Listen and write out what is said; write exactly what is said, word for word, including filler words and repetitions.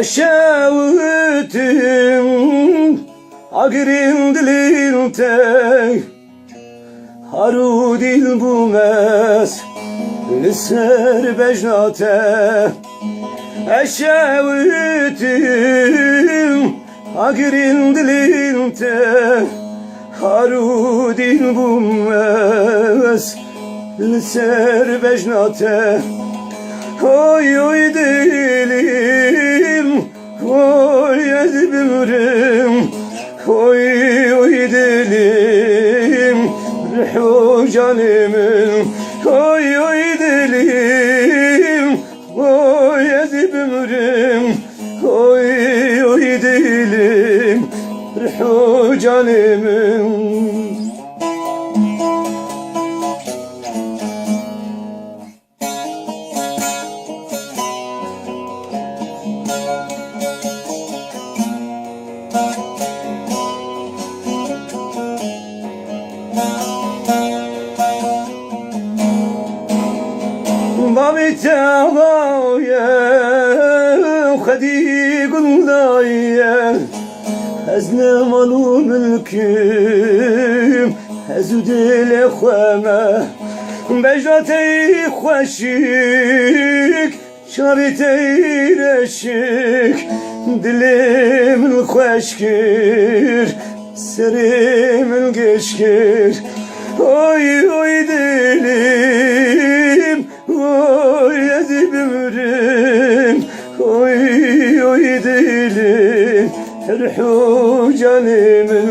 Şewitim agirên dilên te, har û dîl bûm ez li ser bejna te. Ez şewitim agirên dilên te, har û dîl bûm ez li ser bejna te. Hoy, hoy dilim, hoy ez bimrim. Hoy, hoy dilim, ruh û canê min. Hoy, hoy dilim, hoy ez bimrim. Hoy, hoy dilim, ruh û canê min. Bavê te ava ye, xwedî gunda ye. Ez ne mal û milk im, ez û dilê xwe me. Bejna te yî xweşik, çavê te yî reşik, dilê min xweş kir, serê min geş kir. Oy, oy dilim, oy ez bimrim. Oy, oy dilim, ruh û canê min.